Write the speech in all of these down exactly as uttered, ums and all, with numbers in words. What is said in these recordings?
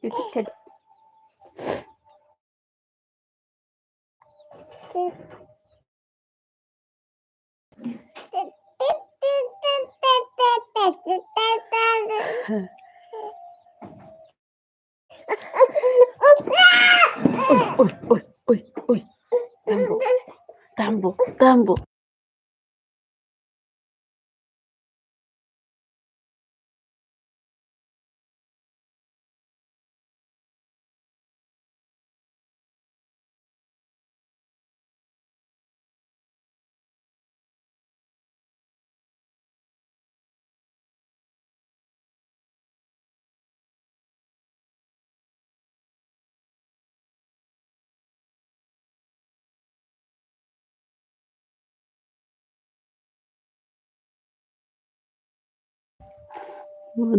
Kit, kit, kit. Oi, oi, oi, oi, oi. Tambo, tambo, tambo.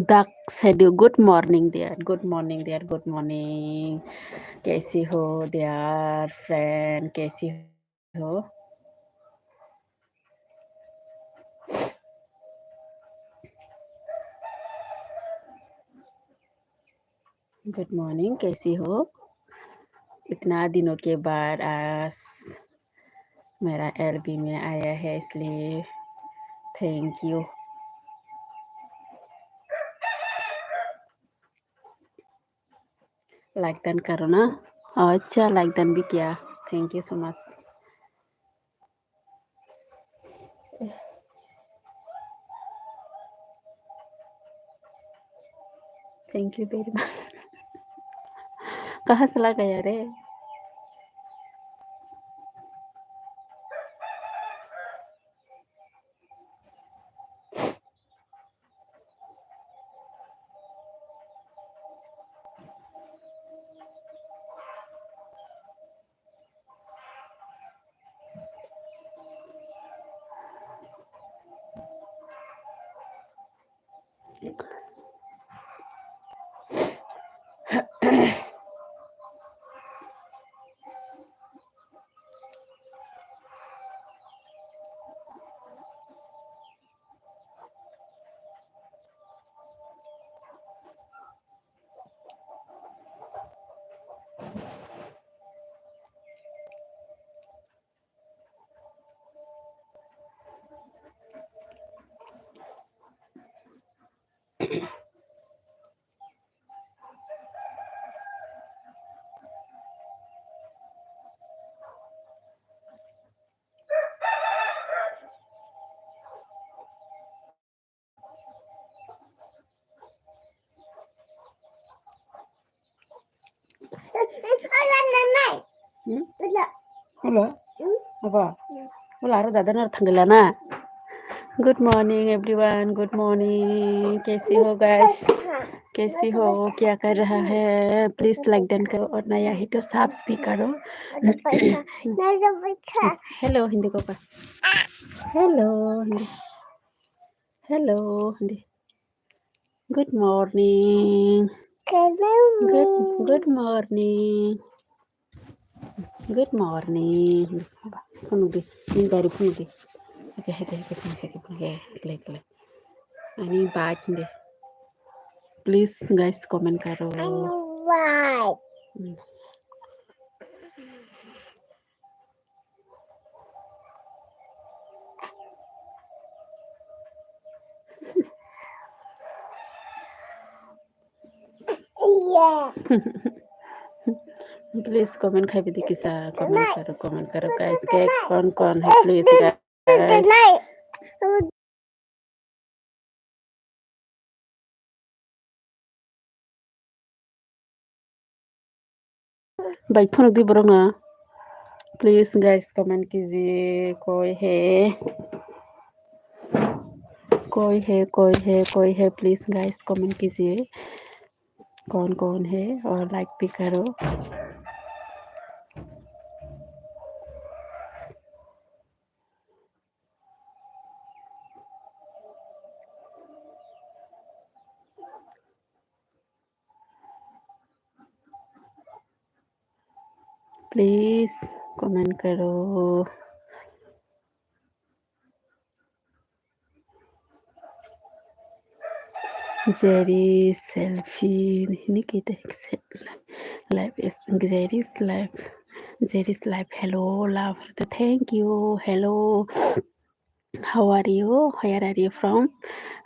Dak Sedu, good morning, dear. Good morning, dear. Good morning. Kaisi ho, dear friend? Kaisi ho? Good morning, कैसी हो? इतना दिनों के बाद आज मेरा एलबी में आया है, इसलिए thank you। Like dan karo na? Oh, acha, like dan bi kiya. Thank you so much. Thank you very much. कहाँ से लगाया रे? Hmm? Hello? Apa? Wala aro dada nar thanggila na. Good morning everyone, good morning. कैसी हो guys? कैसी हो? क्या कर रहा है? Please like dan karo aur naya hai to subscribe karo. Hello, Hindi ko pa. Hello, Hindi. Hello, Hindi. Good morning. Good morning. Good, good morning. Good morning. Phunuk di. Ini dari phunuk di. Oke, oke, oke, phunuk, oke, phunuk, oke, oke, oke. Ani baik deh. Please guys, comment karo. Ani baik. Hmm. Please comment khai bidi kisa, comment karo, comment karo guys, ke kon kon hai please guys. Bai phunuk di borok no. Please guys, comment kijiye, koi hai, koi hai, koi hai, koi hai, please guys, comment kijiye, kon kon hai, aur like bhi karo. Please comment karo. Jerry selfie, hini kita se-, life is, Jerry's life, Jerry's life. Hello, love. Thank you. Hello. How are you? Where are you from?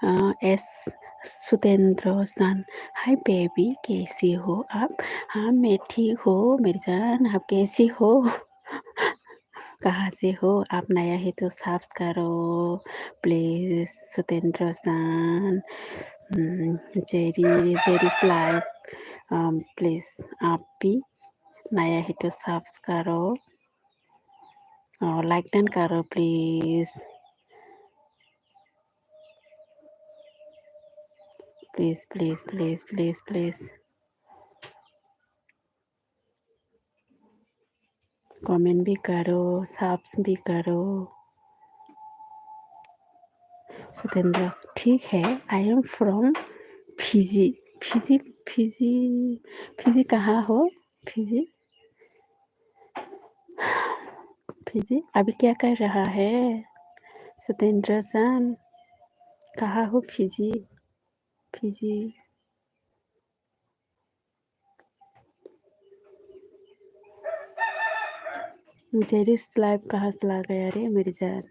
Uh, S Sutendra San. Hi baby, कैसी हो आप? हाँ, मैं ठीक हूँ मेरी जान, आप कैसी हो? कहाँ से हो? आप नया है तो subs करो please, सुतेंद्र सान। हम्म, जेरी, जेरी's life, अम, please आप भी नया है तो subs करो और like डन करो please। Please, please, please, please, please। Comment भी करो, subs भी करो। सुतेंद्र, ठीक है, I am from Fiji। Fiji, Fiji, Fiji कहाँ हो? Fiji, Fiji, अभी क्या कर रहा है? सुतेंद्र सान, कहाँ हो? Fiji, Fiji। जेरी's life कहाँ चला गया रे मेरी जान?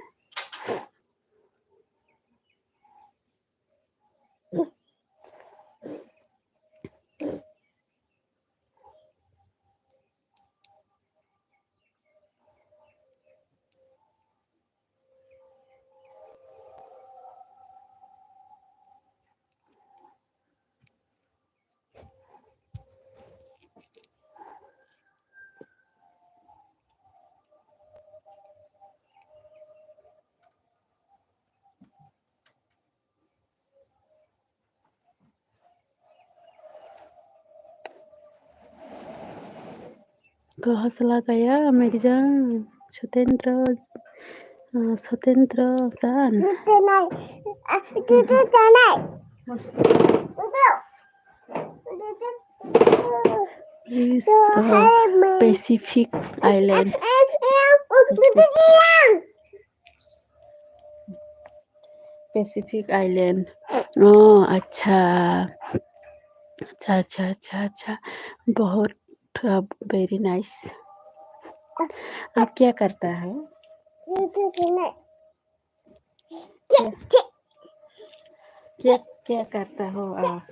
कहाँ चला गया मेरी जान? सत्येंद्र, अ, सत्येंद्र जान। Please, uh, Pacific Island। Pacific Island। Oh, अच्छा। अच्छा, अच्छा, अच्छा, अच्छा। बहुत, uh, very nice। आप क्या करता है? क्या, क्या, क्या करता हो आप?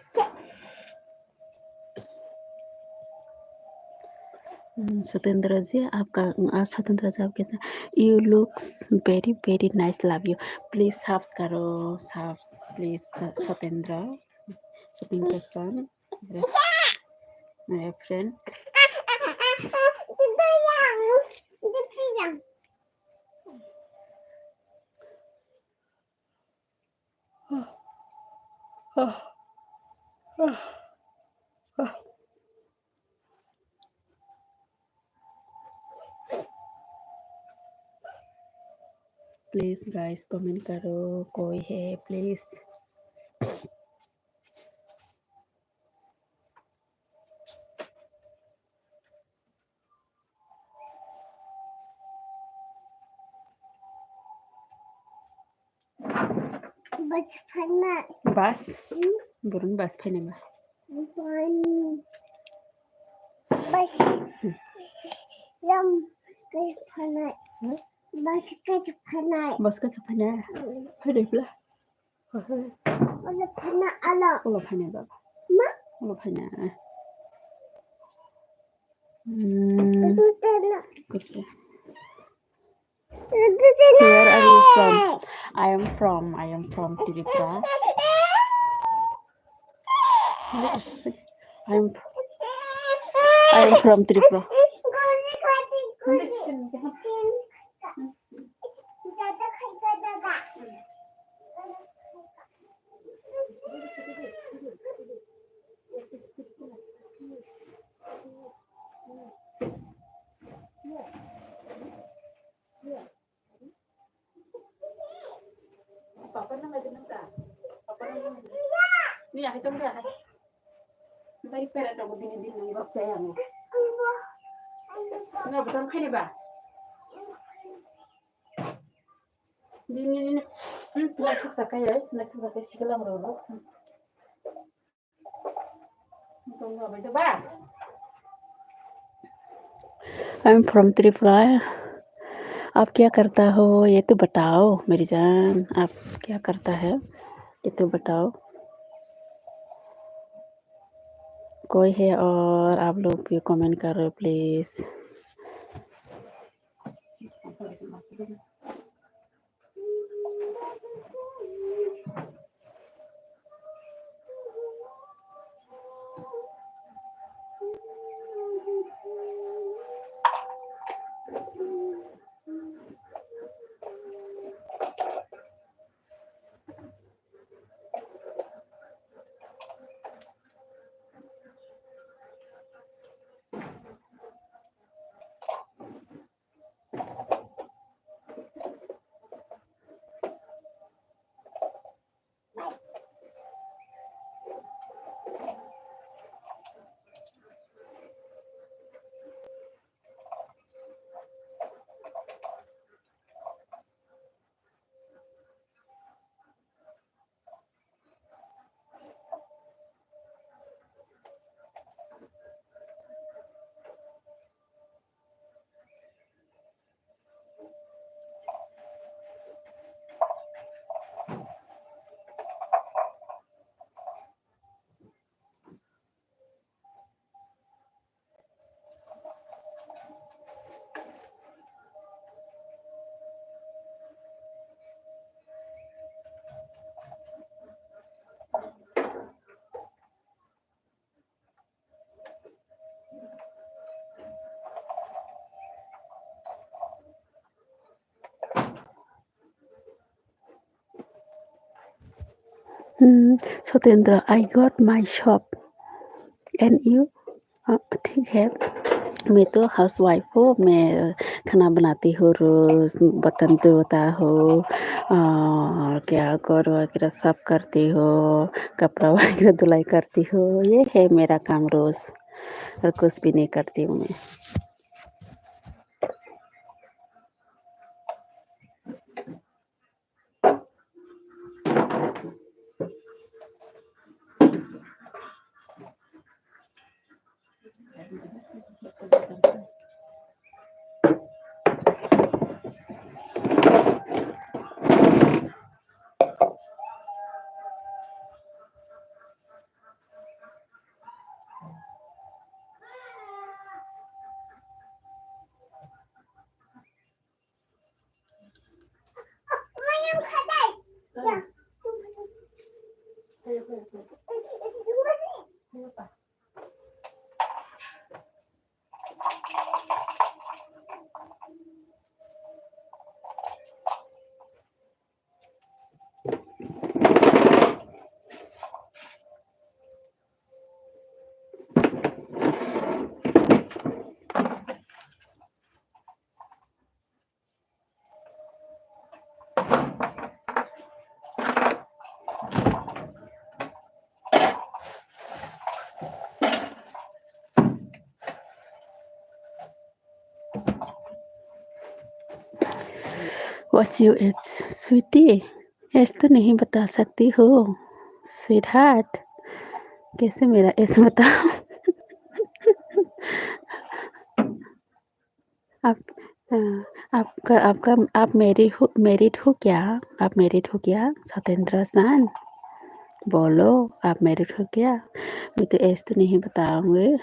हम्म, सत्येंद्र जी, आपका, आ, सत्येंद्र जी, आप कैसे? You looks very, very nice, love you। Please subs करो, subs, please, स-, सत्येंद्र, सत्येंद्र सान, my friend। Please guys, comment करो, कोई है, please। Bus phainai. Bus? Hmm? Borokni bus phainai ba? Bus. Yang khe phainai. Hmm? Bus khe phainai. Bus khe phainai? Hmm. Phainai bla? Ola phainai ala. Ola phainai baba. Ma? Ola phainai. Hmm. Itu tena. Kutte. Where are you from? I am from, I am from Tripura. I am, I am from Tripura. Papa nang lagi nang ka? Papa nang lagi. Ni ahai tong deh ahai. Nang pera tong bini bini bok sayang. Nang betul kali ba? Bini ni ni. Hmm, nang thuk sakai ya, nang thuk sakai sikalang rolo. I'm from Tripura. आप क्या करता हो, ये तो बताओ मेरी जान, आप क्या करता है, ये तो बताओ। कोई है और आप लोग भी कमेंट करो please. Hmm, Satendra, I got my shop. And you? Uh, ठीक है। मैं तो हाउसवाइफ हूँ, मैं खाना बनाती हूँ रोज, बर्तन धोता हूँ, और क्या, घर वगैरह साफ करती हूँ, कपड़ा वगैरह धुलाई करती हूँ। ये है मेरा काम रोज, और कुछ भी नहीं करती हूँ मैं। What you eat, sweetie? ऐसे तो नहीं बता सकती हो, sweetheart। कैसे मेरा एज बताओ? आप, अ, आपका, आपका, आप मैरिड हो, मैरिड हो क्या? आप मैरिड हो क्या, सत्येंद्र सान? बोलो, आप मैरिड हो क्या? मैं तो एज तो नहीं बताऊंगी।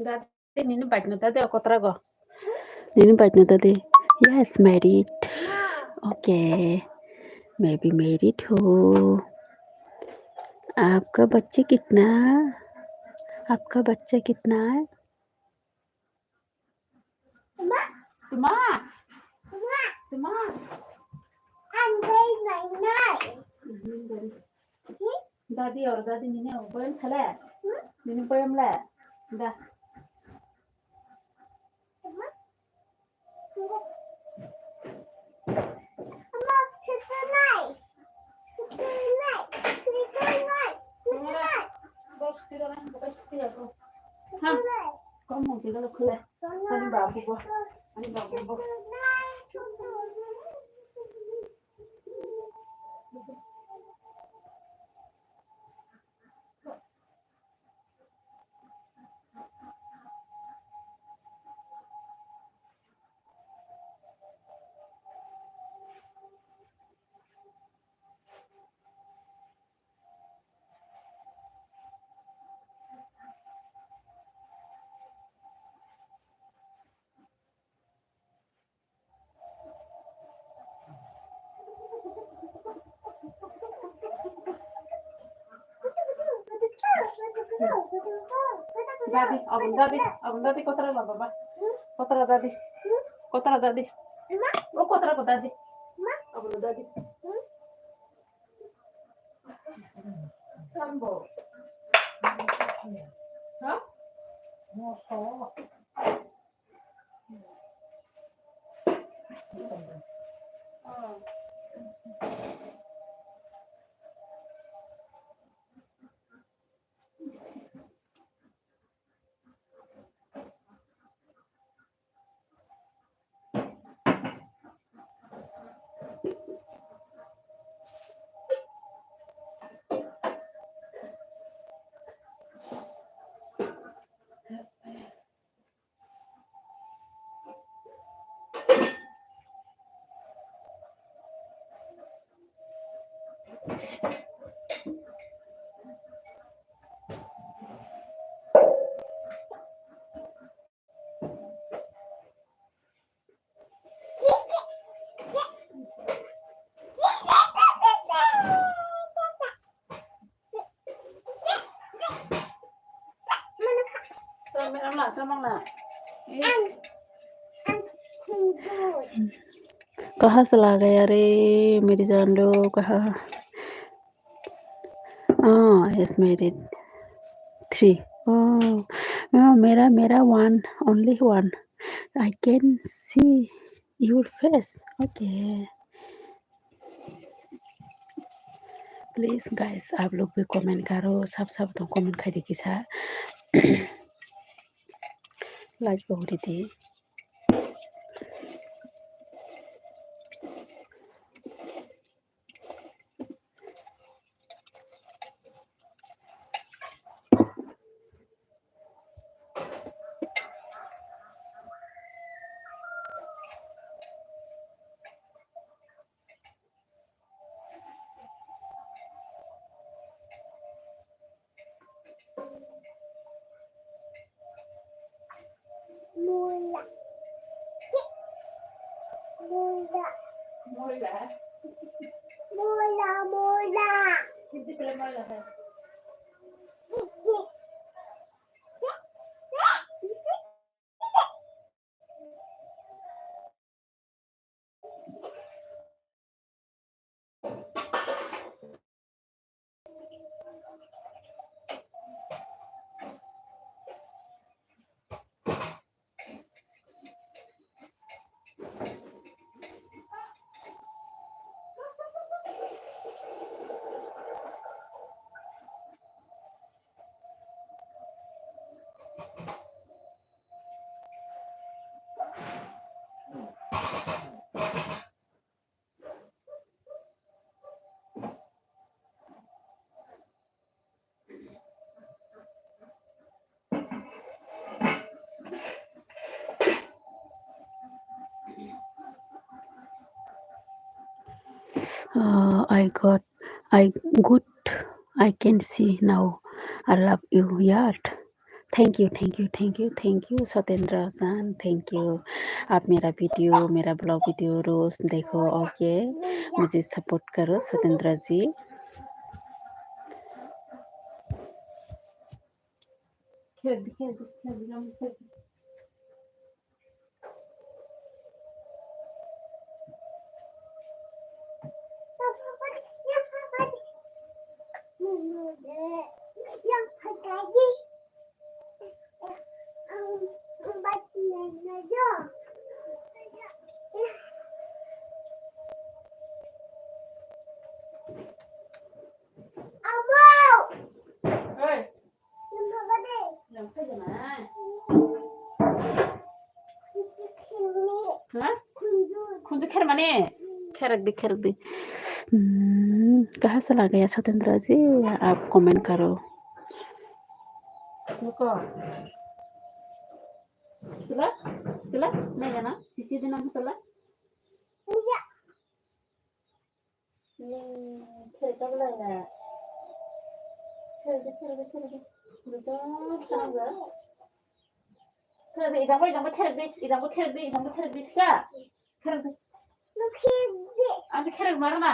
Dati nini bike no dati okotra go. Nini bike no dadi. Yes, married. Okay. मैं भी मैरिड हूँ। आपका बच्चे कितना? आपका बच्चा कितना है? Tuma. Tuma. Tuma. Dadi or dadi nini poem sale. Nini poem le. Da. Dadi, abang dadi, abang dadi kotora la baba. Kotora dadi. Kotora dadi. O kotora ko dadi. Abang dadi. Sambo. Ha? कहाँ से ला गया रे मेरी जान लो, कहाँ? Oh, yes, married. Three. Oh, no, मेरा, मेरा one, only one. I can see your face. Okay. Please guys, आप लोग भी comment करो, सब सब तो comment खाई देखी सा। Like बहुत ही थी। Mula. Mula. Mula. Mula, mula. Uh, I got, I good, I can see now. I love you, yard. Thank you, thank you, thank you, thank you, Satendra Jan, thank you. आप मेरा वीडियो, मेरा ब्लॉग वीडियो रोज देखो, ओके? मुझे सपोर्ट करो, सतेंद्र जी। Khunju kher mani? Kherak di, kherak di. Hmm, kaha se lagaya Satendra ji? Aap comment karo. Ruko. Tula? Tula? Naina na? Sisi di na tula? Ning kherak tabla na. Kherak di, kherak di, kherak di. Kherak di, ijangbo, ijangbo kherak di, ijangbo kherak di, ijangbo kherak di, sika. Kherak di. Ang kherak mara na.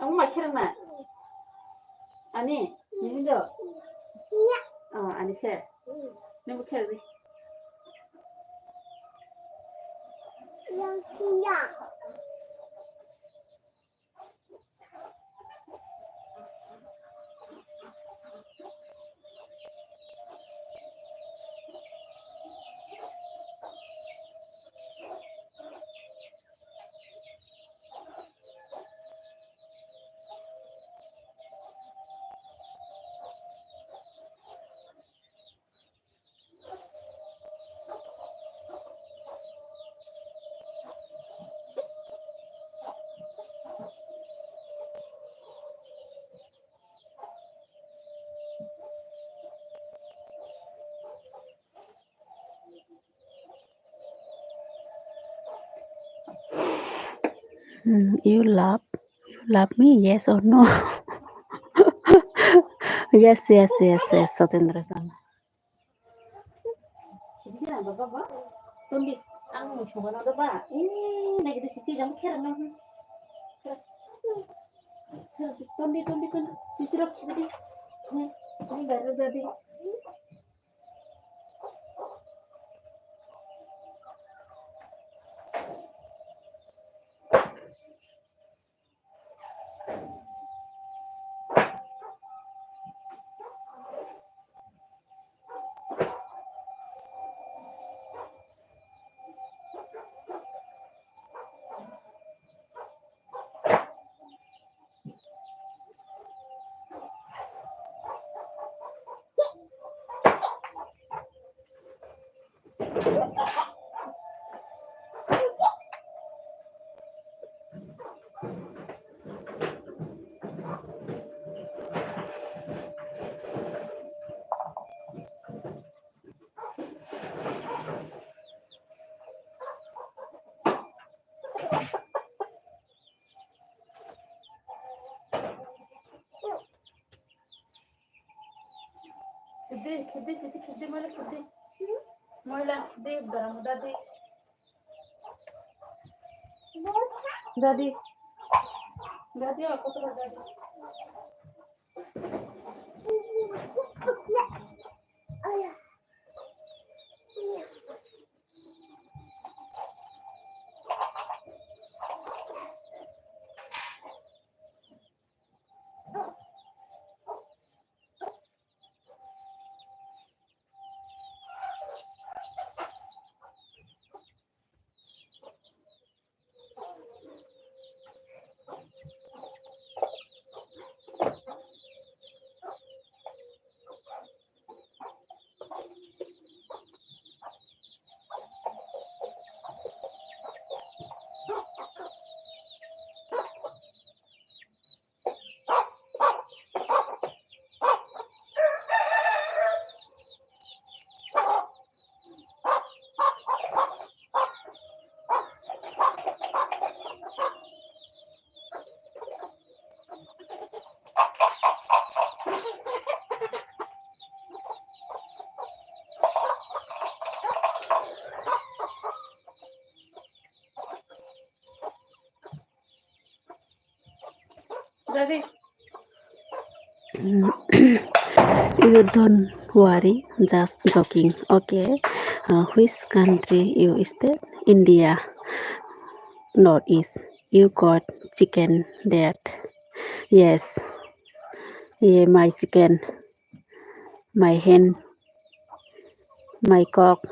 Ang ma kherak na. Ani, nini do. Oh, ani se. Nungbo kherak di. Hmm, you love, you love me, yes or no? Yes, yes, yes, yes, Satendra Sharma. Sisi na baba ba. Tondi, ang mo choba na ba. Eh, lagi di sisi jam kher na. Tondi, tondi, tondi. Sisi rok sisi di. Ini baru jadi. Khibdi, khibdi, sisi khibdi, moila khibdi. Moila khibdi, baramuda di. Dadi. Dadi, ako to dadi. You don't worry, just joking. Okay, uh, which country you stay? India, Northeast. You got chicken that? Yes. Yeah, my chicken, my hen, my cock.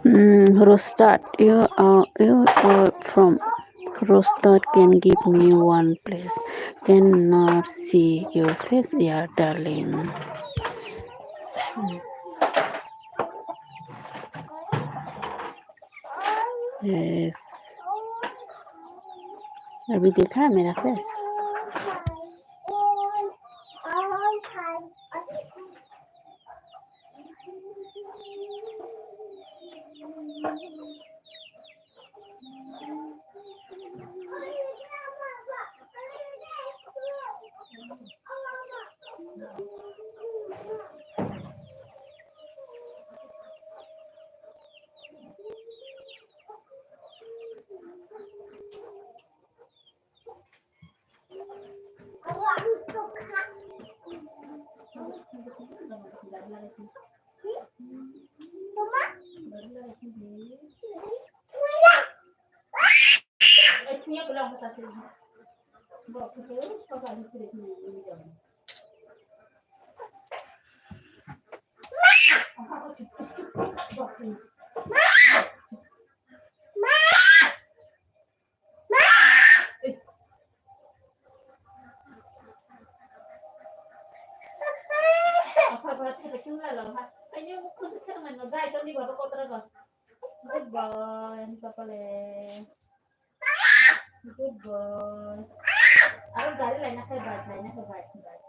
Mm, Rostad, you are, you are from Rostad, can give me one place. Cannot see your face, yeah, darling. Yes. अभी देखा है मेरा face? Good boy, ani papa le. Good boy. Aro gari laina khai bike, laina khai bike, bike.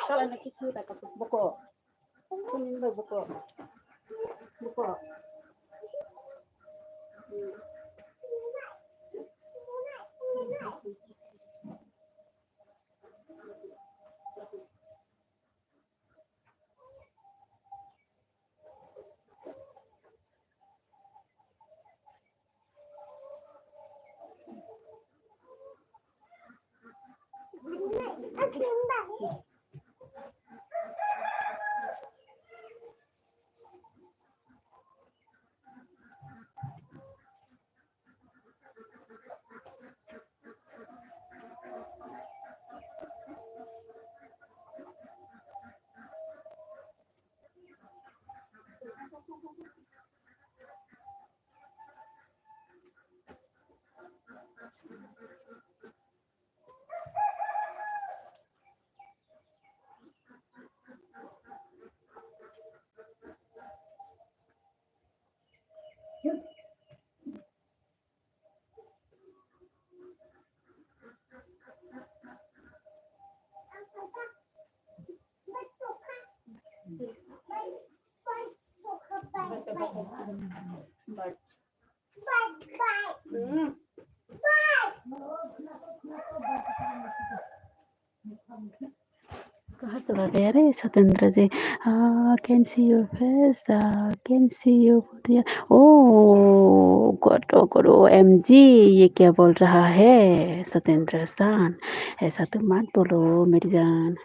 Kala na kisu ta ka buko. Kuning ba buko. Buko. कहाँ चला गया रे सत्येंद्र जी? आ, can see your face, आ, can see your body। Oh god, oh god, O M G, ये क्या बोल रहा है सत्येंद्र सान? ऐसा तो मत बोलो मेरी जान।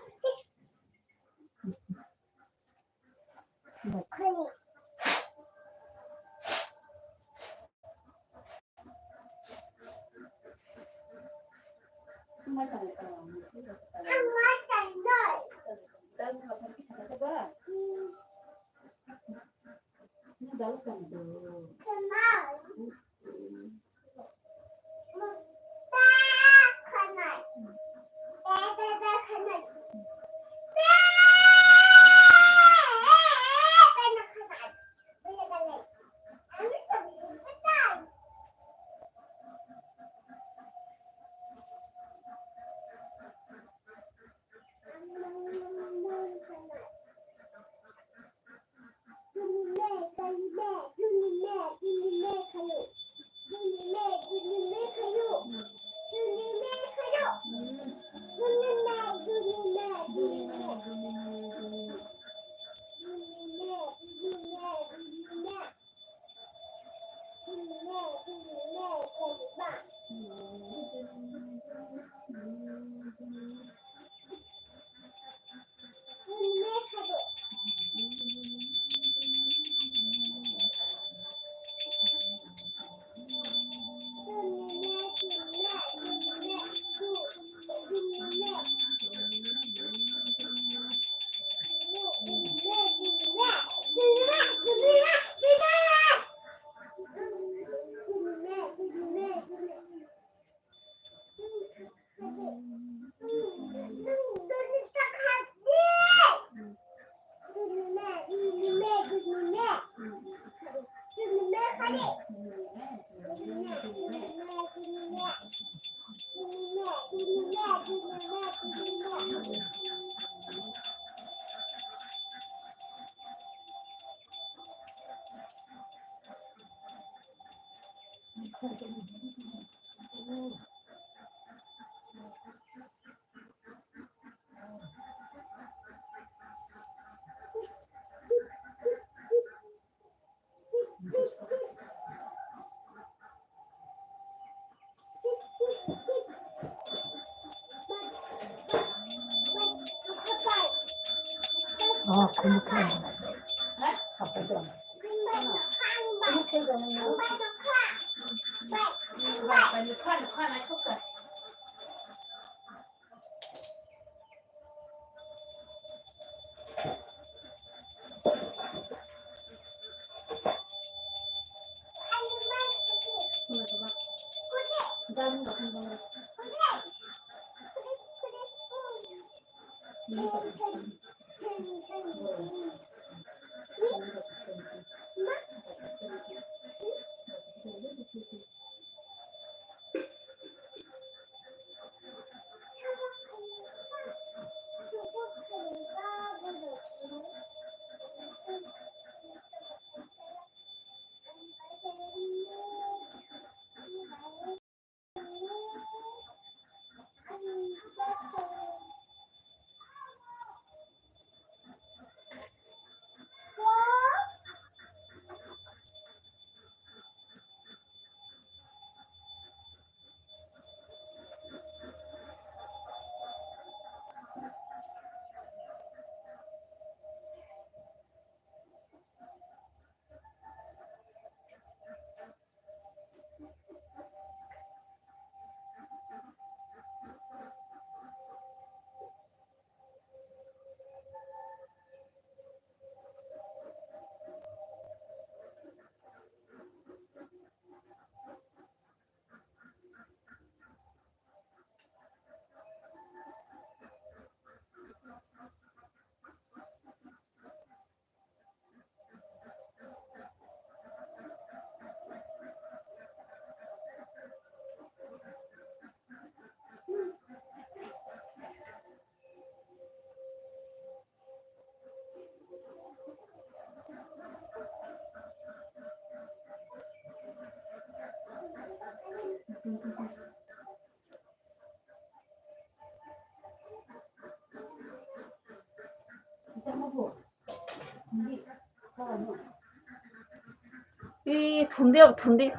ई थुंदी, अब थुंदी।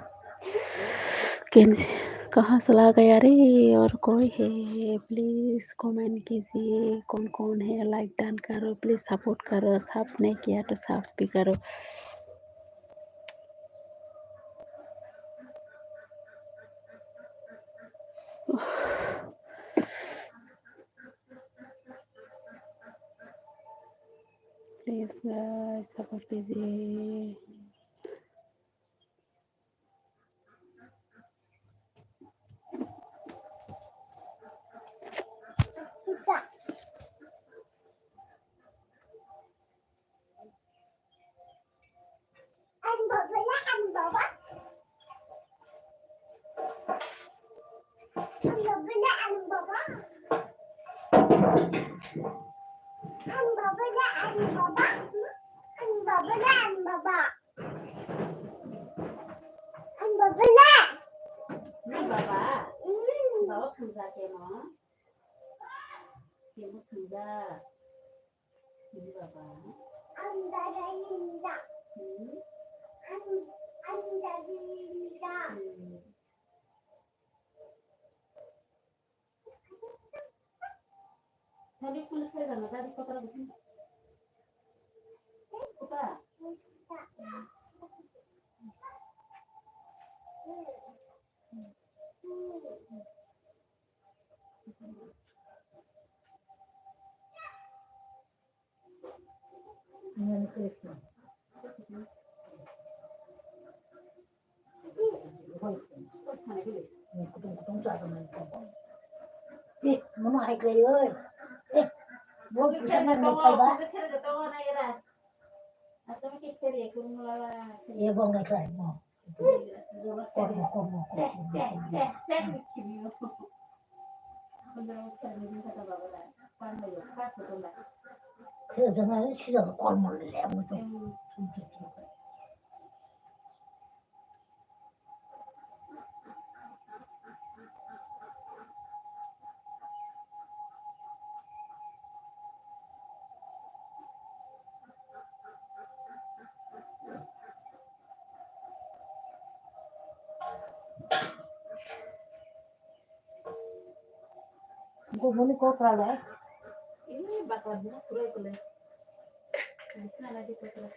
कैसे, कहाँ चला गया रे? और कोई है, प्लीज कमेंट कीजिए, कौन कौन है, लाइक डन करो, प्लीज सपोर्ट करो, सब्स नहीं किया तो सब्स भी करो। प्लीज गाइस, सपोर्ट कीजिए। Baba. Baba thumja kemo. Kemo thumja. Ini baba. Ang dada ninja. Hmm? Ang, ang dada ninja. Hmm. Tadi kulit saya sama tadi kotor begini. Apa? Kutung kutung sa ka nang ko. Eh, mono hai khlai oi. Eh, bo bisa nang mo phai ba. Ye bo ngai khlai mo. Kormo, kormo, kormo. Khe jana sida kormo le mo to. Gumuni kokra le. Ini bakal bunuh pura itu le. Bisa lagi kokra.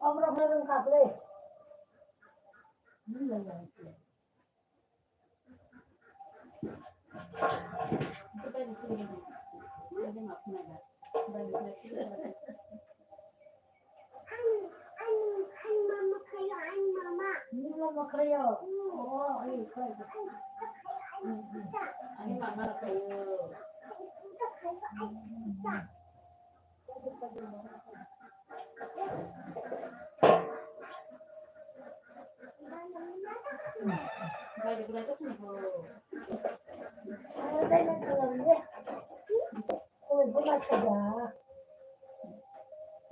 Oborok no wngkha ble. Ani mama kaya, ani mama. Ani mama kaya. Oh, ayo, kaya. Ani mama kaya.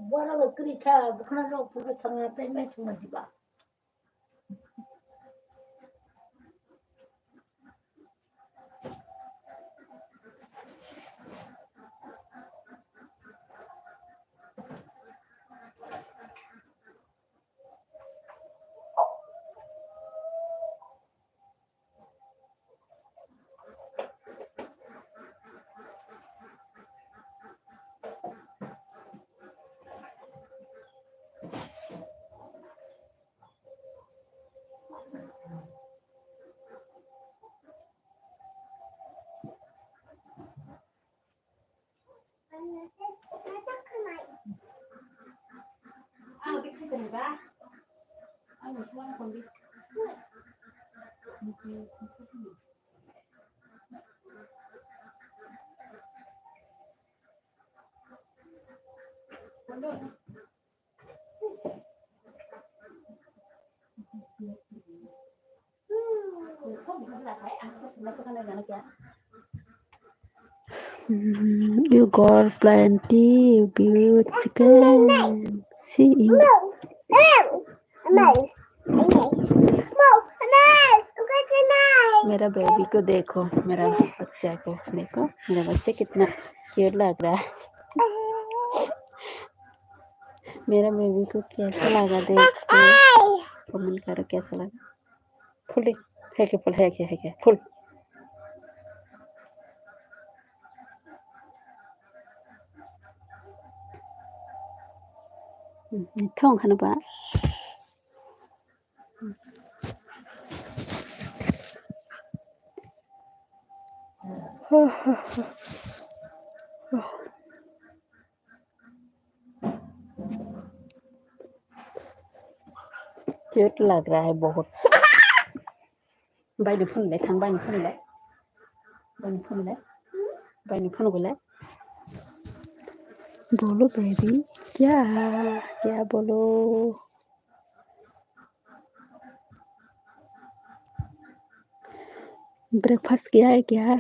Bora lo kri kha, bukhana lo pura thanga, tai mai thuma diba. Hmm, you got plenty beauty chicken. See you. मेरा बेबी को देखो, मेरा बच्चा को देखो, मेरा बच्चा कितना क्यूट लग रहा है। मेरा बेबी को कैसा लगा देख के कमेंट करो, कैसा लगा। फुल दे, हेके फुल, हेके, हेके, full. Hmm, thong khana ba. Cute लग रहा है बहुत। Baini phone le thang, baini phone le. Baini phone le. Baini phone le. बोलो बेबी, क्या, क्या बोलो? ब्रेकफास्ट किया है क्या?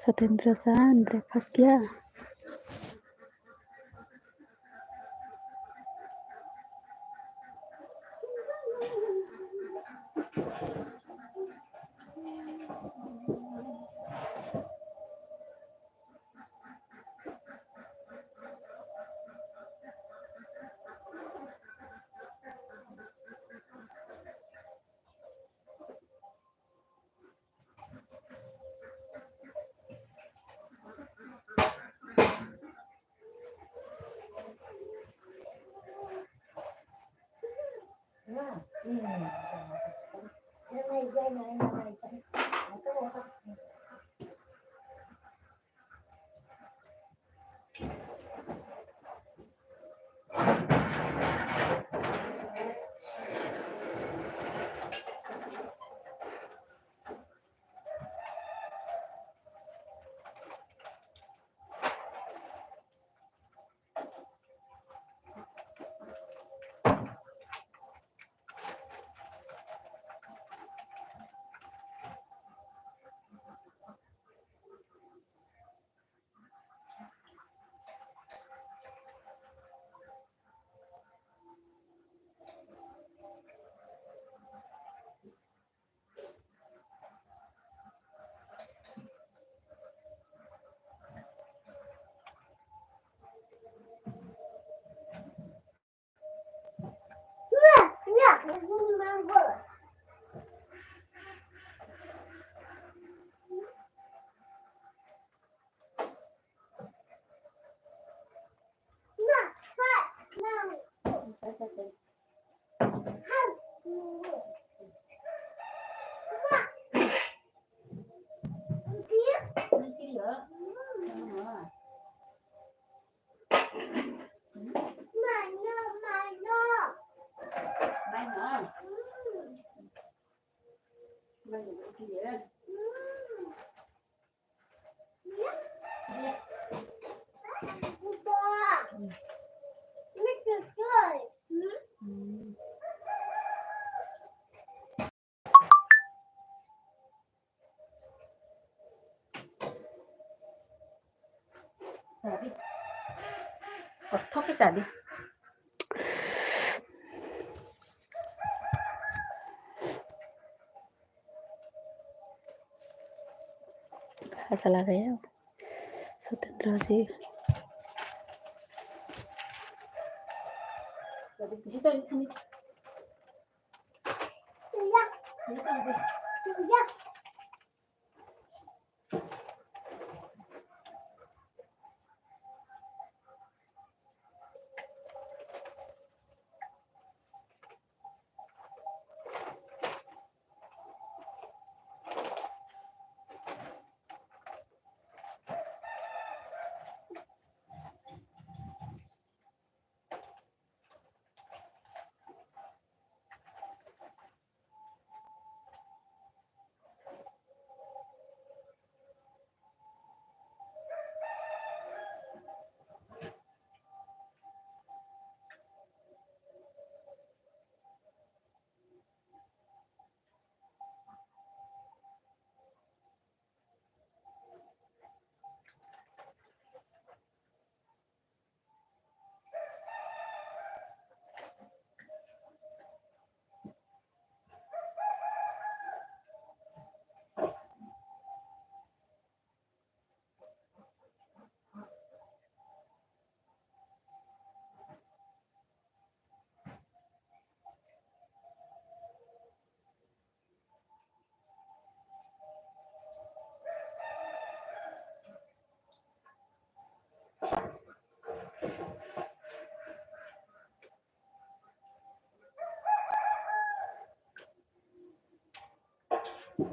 सत्येंद्र सान, ब्रेकफास्ट किया? Kothok khe cha di. Hasa lagaya. Sotendra ji. I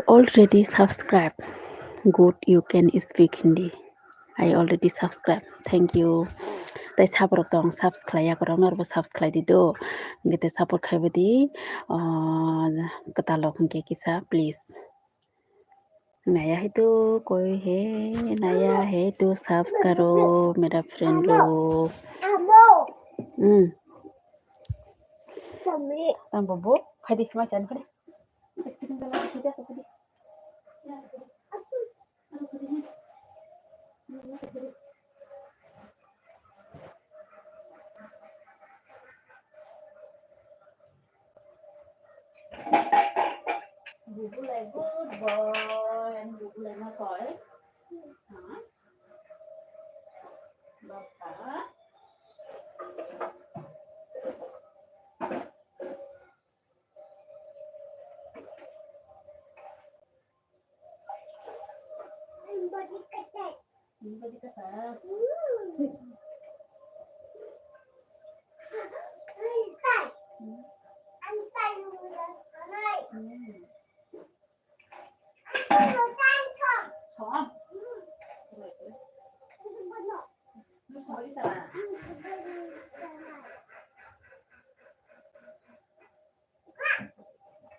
already subscribe. Good, you can speak Hindi. I already subscribe. Thank you. Tai saborok tong subscribe yakorok norbo subscribe di do. Hingke te support khaibo di. Ah, kwtal rok hingke kisa please. Naya hai tu koi hai, naya hai tu subscribe karo mera friend log. Hmm. Tang bobo, phai di, ma san phai di. Bubulai, good boy, and Bubulai ma koi. Ha? Bapa.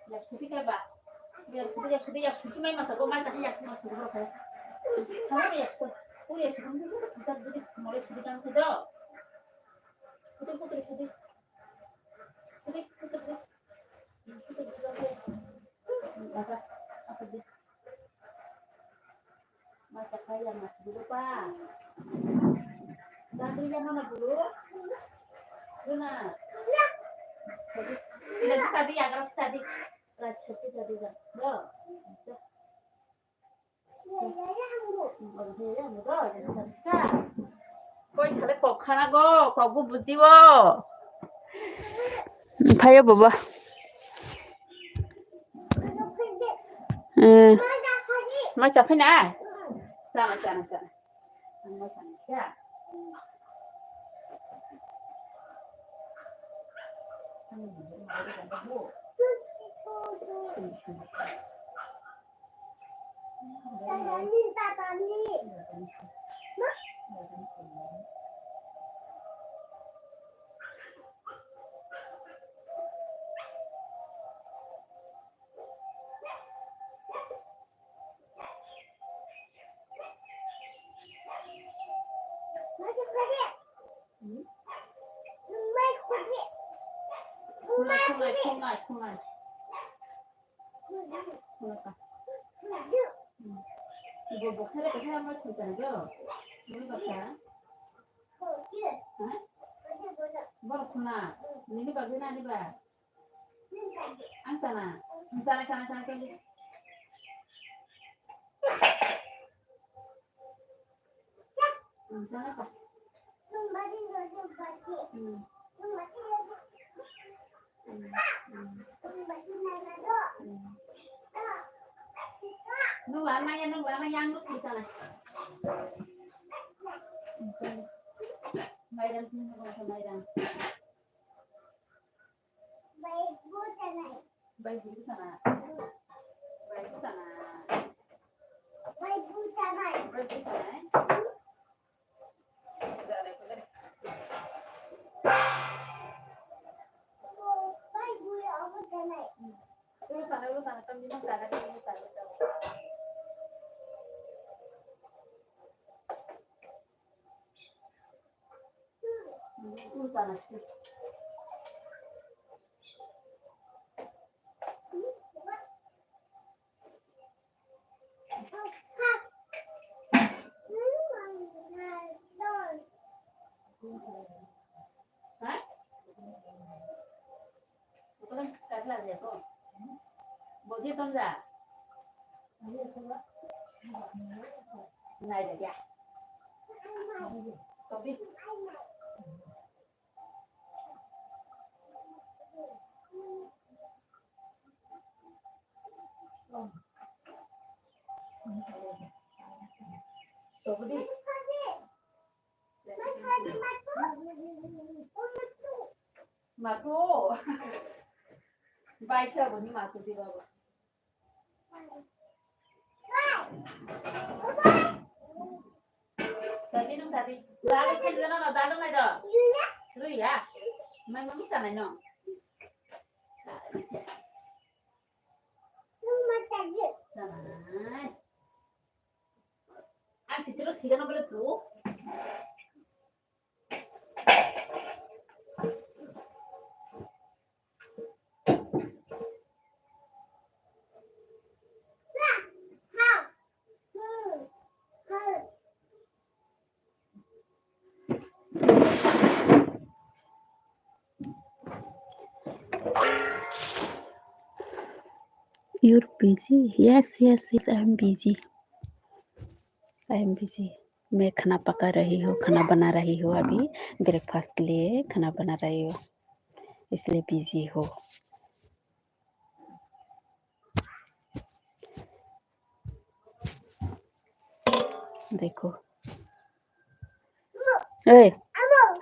Yak suti khe ba. Yak suti, yak suti, yak suti mai masa go mai sa yak suti mas go khe. Sama yak suti. O yak suti. Utak dudi mole suti kan khe do. Suti, suti, suti. Suti, suti, suti. Suti, suti, suti. Asa, asa di. Kaya mas bulu pa. Dandri ya mana bulu? Luna. Ina bisa di agar bisa di. Rajut bisa di. Yo. Koi sale kok khana go, kok bo bujiwo. Phaio baba. Eh. Ma cha phai na? Chana, chana, chana. Ang ma chana siya. Khumai, khumai, khumai, khumai. Khumai ka. Hmm. Ibo bo khele ka khele amai khumchang jo. Nini baksa. Ha? Borok khuna. Nini bagwi na ni ba? Ang sana. Sana, sana, sana, sana. Sana ka. Hmm. Hmm. Hmm. Nung lama ya, nung lama yang nung sana. Mairam sini, mairam. Bai bu sana. Bai bu sana. Bai bu sana. Bai bu sana. Bai bu sana. Bai bu ya, abu sana. Uru sana, uru sana, tam di mana sana, di mana sana. Bodi tonja. Nai da ya. Tobi. Tobi. Matu. Baisa boni matu di baba. Sadi nung sadi. Dalo khen gana na dalo nai do. Ruya. Mai mami sanai no. Sanai. Ang sisiro sigano bole pro. You're busy? Yes, yes, yes, I'm busy. I am busy. मैं खाना पका रही हूँ, खाना बना रही हूँ अभी, ब्रेकफास्ट के लिए खाना बना रही हूँ, इसलिए बिजी हूँ। देखो। ए,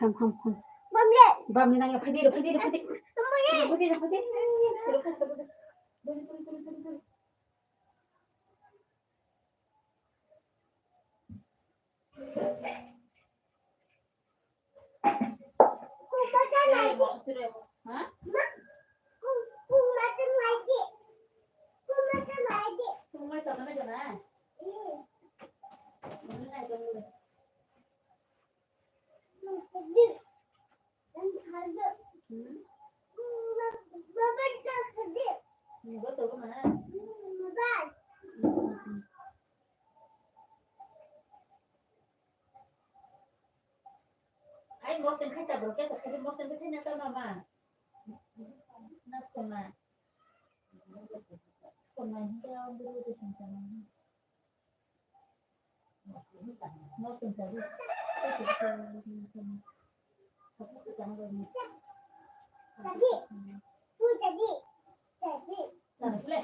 हम, हम, हम। बमले। बमले ना, फाइदे रे, फाइदे रे, फाइदे। बमले। फाइदे रे, फाइदे रे। Moseng khacha bro, kesa khacha moseng khacha na ta mama. Nas kona. Kona hingke ang bro de khacha na. Moseng khacha. Tadi, tu tadi, tadi. Tadi.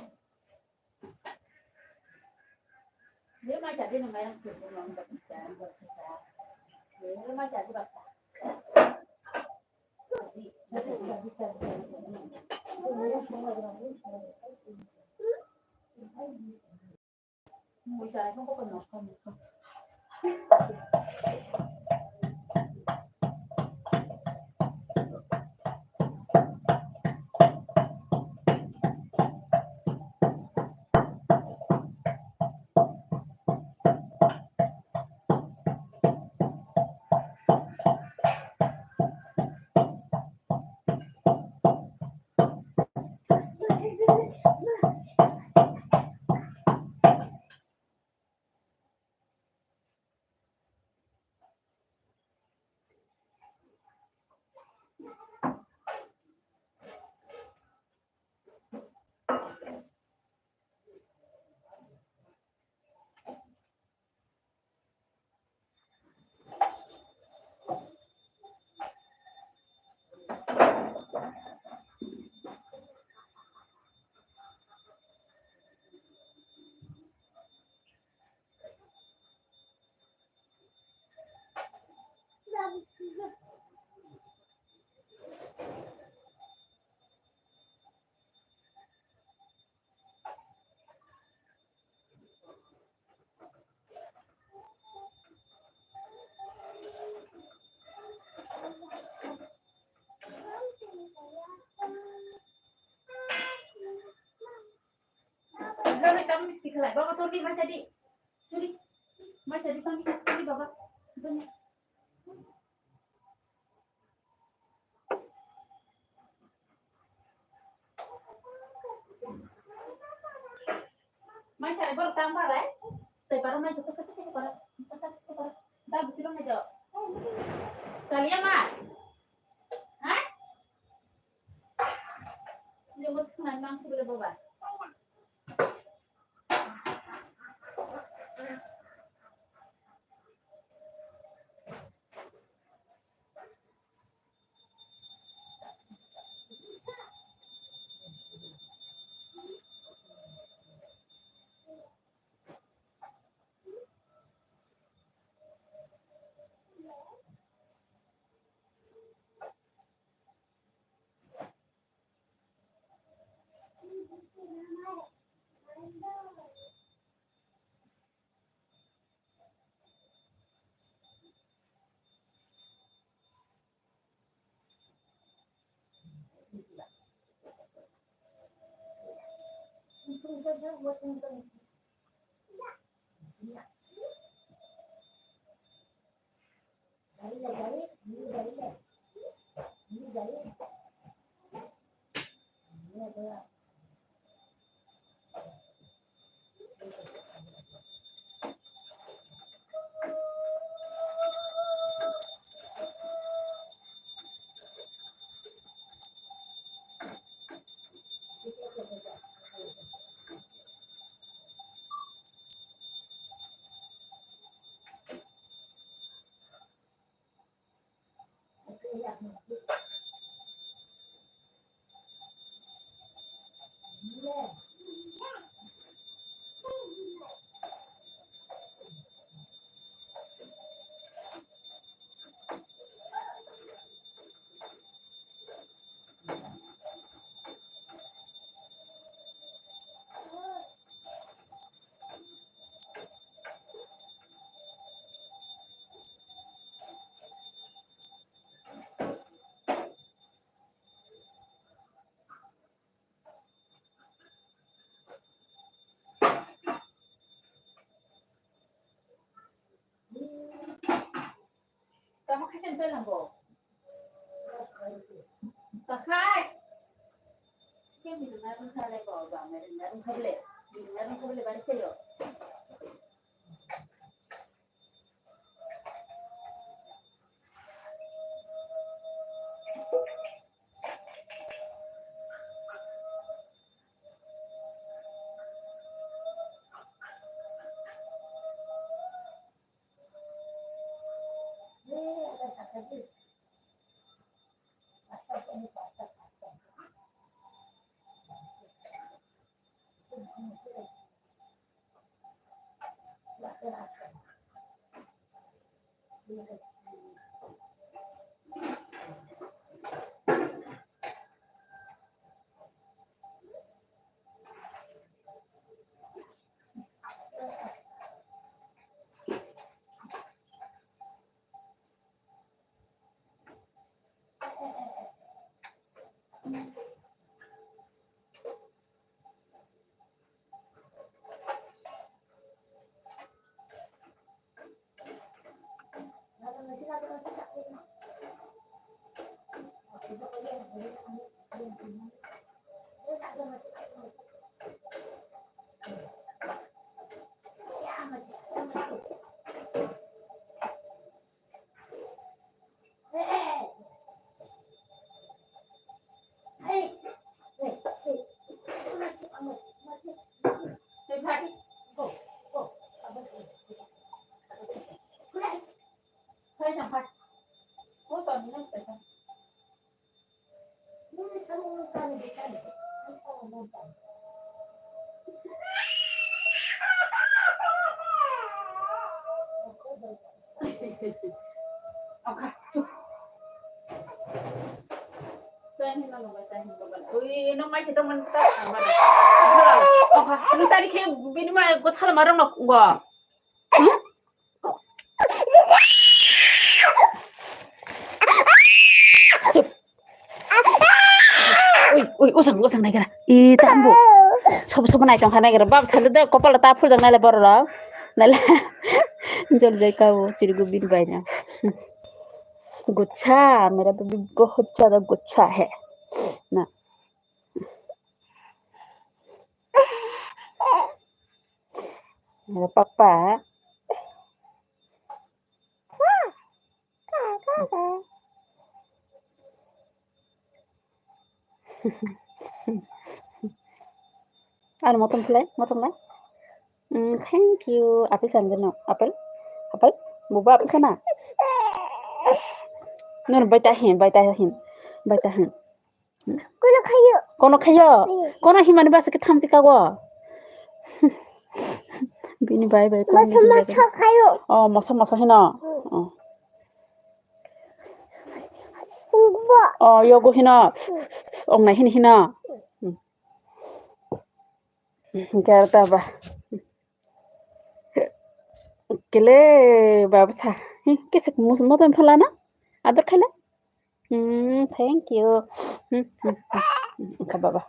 Dia mai jadi nang mai nang tu nang tak bisa, tak bisa. Dia mai jadi baksa. Baba, tolni mai sadi. Tolni. Mai sadi, tolni, tolni, baba. Tolni. Mai sadi, borok tang barai. Tei para mai, tei para, tei para. Tang bisi bang aja. Salia ma. Ha? Ini buat kenal mang sebelah bawah. Tamo khachen tei lango. Takhai. Khe mirwng narwng kha le bo, ba mirwng narwng kha bole. Mirwng narwng kha bole bari khe yo. Ui, nung mai se tongmani ta. Nung tari khe bini ma go sal ma rong no go. Ui, ui, usang, usang nai kara. I ta ambo. Sob, sob nai tong kha nai kara. Bab sal de kopal ta phul jang nai le bor rok. Nai le. Jol jai ka bo chirigu bin bai na. गुस्सा, मेरा बेबी बहुत ज्यादा गुस्सा है ना। मेरा पापा। Ano motom khlai, motom lai. Mm, thank you. Apple sanjano. Apple? Apple? Buba apple sana? Nono bai ta hin, bai ta hin. Bai ta hin. Kono khayo. Kono khayo? Kono himani basa khe thamsi kago. Bini bai bai. Moso moso khayo. Oh, moso moso hino. Oh. Oh, yogo hino. Ongnai hini hino. Garta ba. Kele baba sa. Hi, kisa mus-, motom phalana? Ador khaila? Hmm, thank you. Hmm, hmm, hmm, hmm. Kha baba.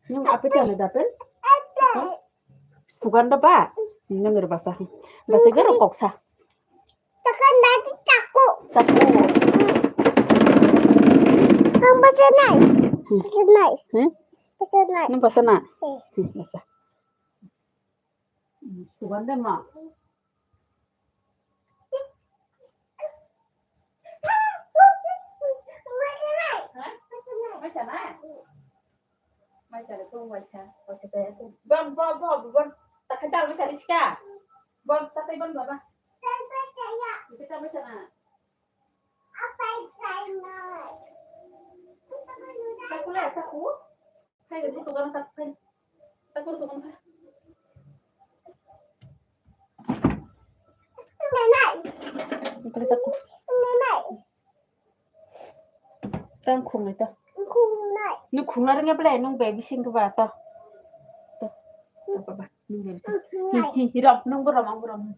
Nung apit ano dapel? Sugan da ba? Nung er basa. Basa garo koksa. Takkan nanti caku. Caku. Ang baca nai. Hmm. Baca nai. Hmm? Baca nai. Nung basa na? Hmm. Hmm, basa. Hmm, sugan da ma. Mai chana? Mai chana, kung mai cha, mai cha kaya kung. Bon, bon, bon, bon. Takai dal mai chana sika. Bon, takai bon baba. Kita mai chana. Saku le, saku. Hai, butuh kan saku, hai. Saku, butuh kan, hai. Nanai. Bukan saku. Nanai. Tang khungnai to. Khungnai. Nung khungna rwngya ble, nung baby sing ba to. To. To, baba, nung baby sing. Khungnai. Hi, hi, hi, rom, nung bo rom, ang bo rom.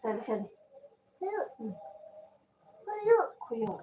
Sari, sari. Hmm. Khuyung.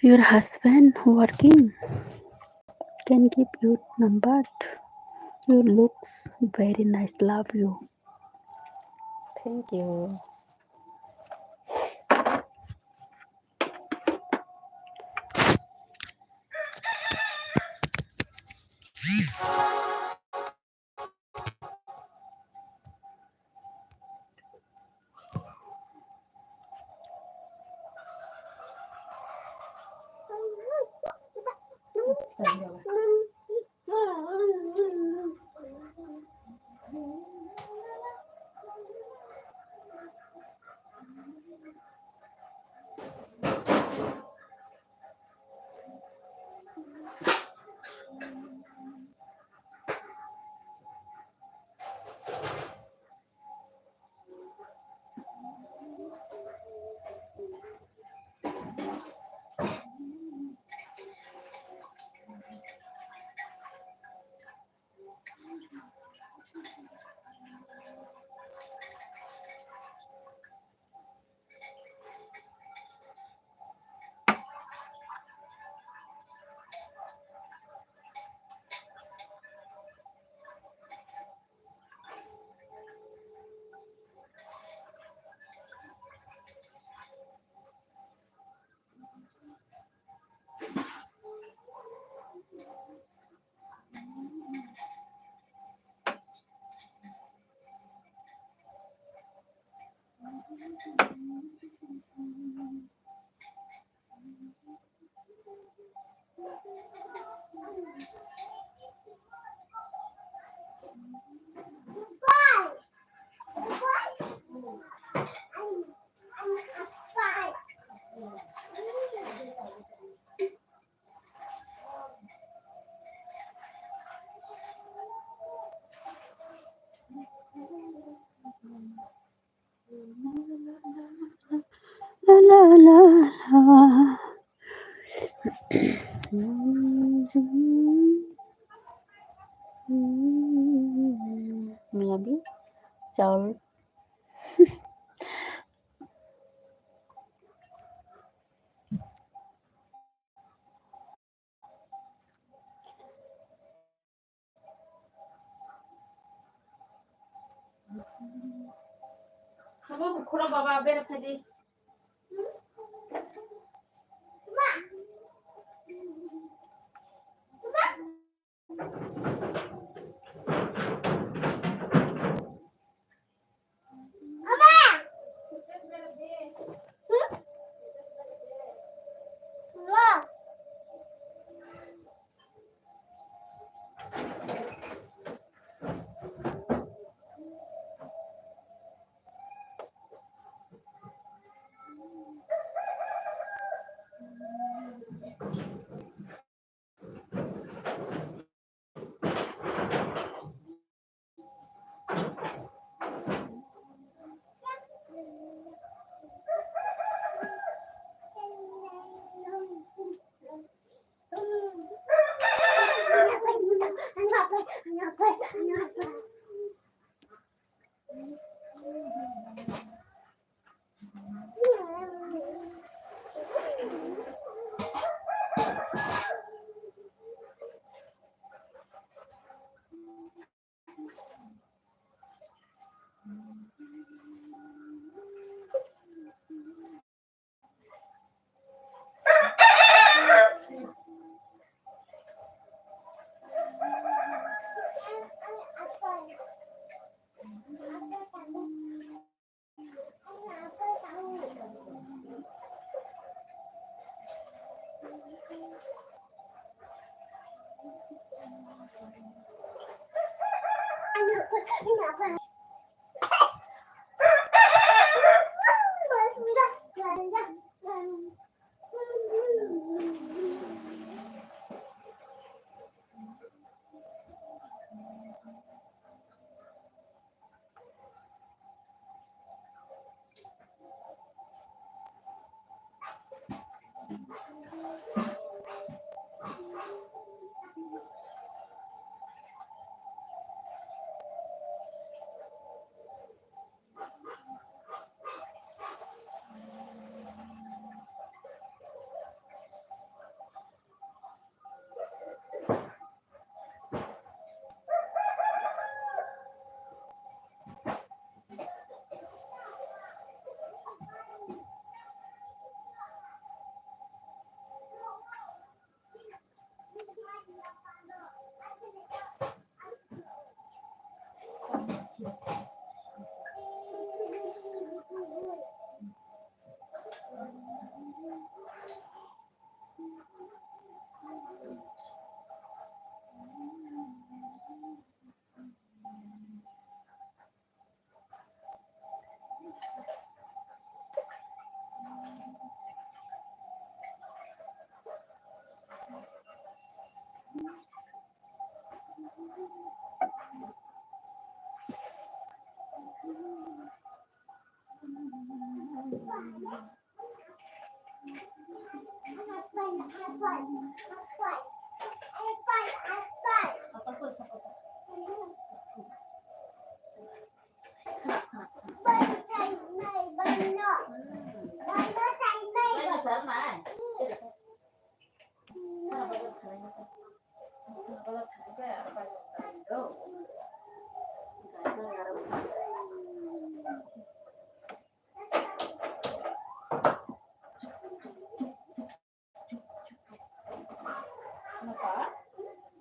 Your husband working? Can give your number. You looks very nice. Love you. Thank you. La, la, la, la. Miyabi, chawl. Khoro baba, bera phai di.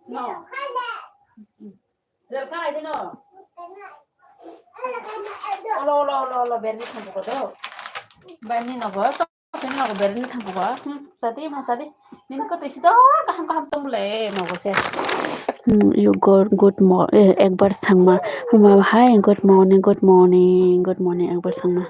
No. Olo, olo, olo, olo, berni thambuko do. Berni nogo, so, so nogo berni thambuko. Hmm, sadi, mo sadi. Nini ko tisi do, kaham, kaham tong le, nogo se. Hmm, you go, good mo-, eh, ekbar sangma. Ma, hi, good morning, good morning, good morning, ekbar sangma.